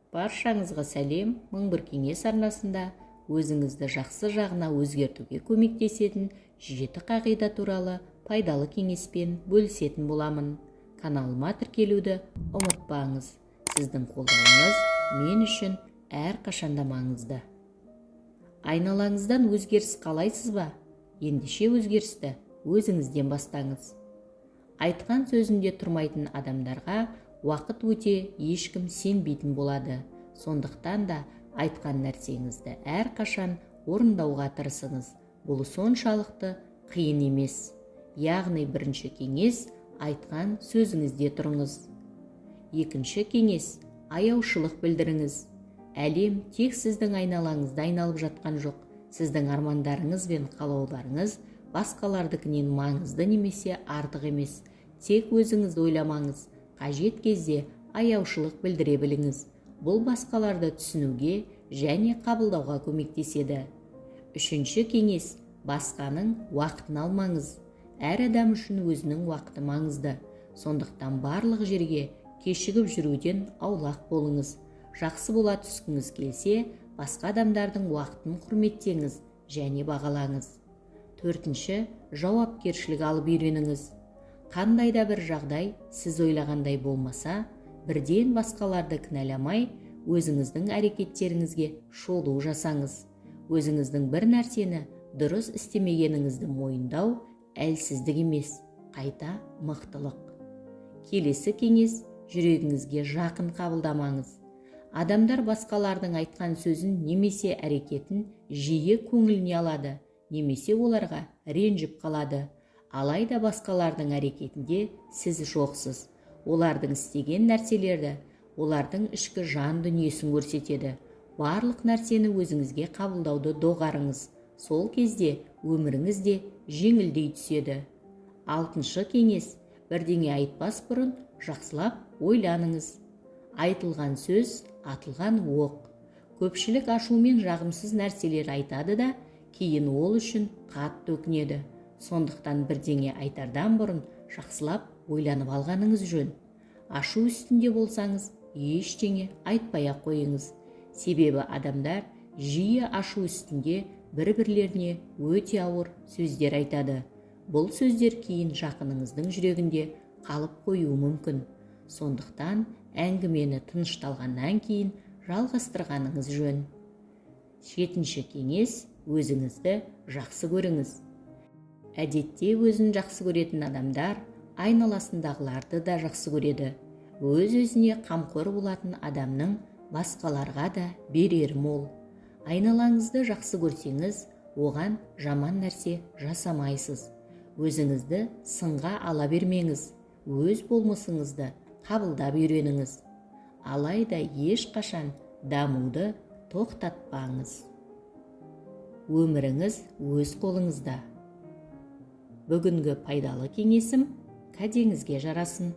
Баршаңызға сәлем! 1001 кеңес арнасында өзіңізді жақсы жағына өзгертуге көмектесетін жеті қағида туралы пайдалы кеңеспен бөлісетін боламын. Каналыма тіркелуді ұмытпаңыз. Сіздің қолдауыңыз мен үшін әрқашанда маңызды. Айналаңыздан өзгеріс қалайсыз ба? Ендеше өзгерісті өзіңізден бастаңыз. Айтқан сөзінде тұрмайтын адамдарға уақыт өте ешкім сенбейтін болады. Сондықтан да айтқан нәрсеңізді әрқашан орындауға тырысыңыз. Бұл соншалықты қиын емес. Яғни бірінші кеңес: айтқан сөзіңізде тұрыңыз. Екінші кеңес: аяушылық білдіріңіз. Әлем тек сіздің айналаңызда айналып жатқан жоқ. Сіздің армандарыңыз бен қалауларыңыз басқалардікінен маңызды немесе артық емес. Тек өзіңізді ойламаңыз, қажет кезде аяушылық білдіре біліңіз. Бұл басқаларды түсінуге және қабылдауға көмектеседі. Үшінші кеңес: басқаның уақытын алмаңыз. Әр адам үшін өзінің уақыты маңызды. Сондықтан барлық жерге кешігіп жүруден аулақ болыңыз. Жақсы бола түскіңіз келсе, басқа адамдардың уақытын құрметтеңіз және бағалаңыз. Төртінші: жауапкершілік алып үйреніңіз. Қандай да бір жағдай сіз ойлағандай болмаса, бірден басқаларды кінәламай, өзіңіздің әрекеттеріңізге шолу жасаңыз. Өзіңіздің бір нәрсені дұрыс істемегеніңізді мойындау әлсіздік емес, қайта мықтылық. Келесі кеңес: жүрегіңізге жақын қабылдамаңыз. Адамдар басқалардың айтқан сөзін немесе әрекетін жиі көңіліне алады немесе оларға ренжіп қалады. Алайда басқалардың әрекетінде сіз жоқсыз. Олардың істеген нәрселерді олардың ішкі жан дүниесін көрсетеді. Барлық нәрсені өзіңізге қабылдауды доғарыңыз. Сол кезде өміріңіз де жеңілдей түседі. Алтыншы кеңес: бірдеңе айтпас бұрын жақсылап ойланыңыз. Айтылған сөз – атылған оқ. Көпшілік ашумен жағымсыз нәрселер айтады да, кейін ол үшін қатты өкінеді. Сондықтан бірдеңе айтардан бұрын жақсылап ойланып алғаныңыз жөн. Ашу үстінде болсаңыз, ештеңе айтпай ақ қойыңыз. Себебі адамдар жиі ашу үстінде бір-бірлеріне өте ауыр сөздер айтады. Бұл сөздер кейін жақыныңыздың жүрегінде қалып қоюы мүмкін. Сондықтан әңгімені тынышталғаннан кейін жалғастырғаныңыз жөн. Жетінші кеңес: өзіңізді жақсы көріңіз. Әдетте өзін жақсы көретін адамдар айналасындағыларды да жақсы көреді. Өз-өзіне қамқор болатын адамның басқаларға да берері мол. Айналаңызды жақсы көрсеңіз, оған жаман нәрсе жасамайсыз. Өзіңізді сынға ала бермеңіз. Өз болмысыңызды қабылдап үйреніңіз. Алайда ешқашан дамуды тоқтатпаңыз. Өміріңіз өз қолыңызда. Бүгінгі пайдалы кеңесім кәдеңізге жарасын.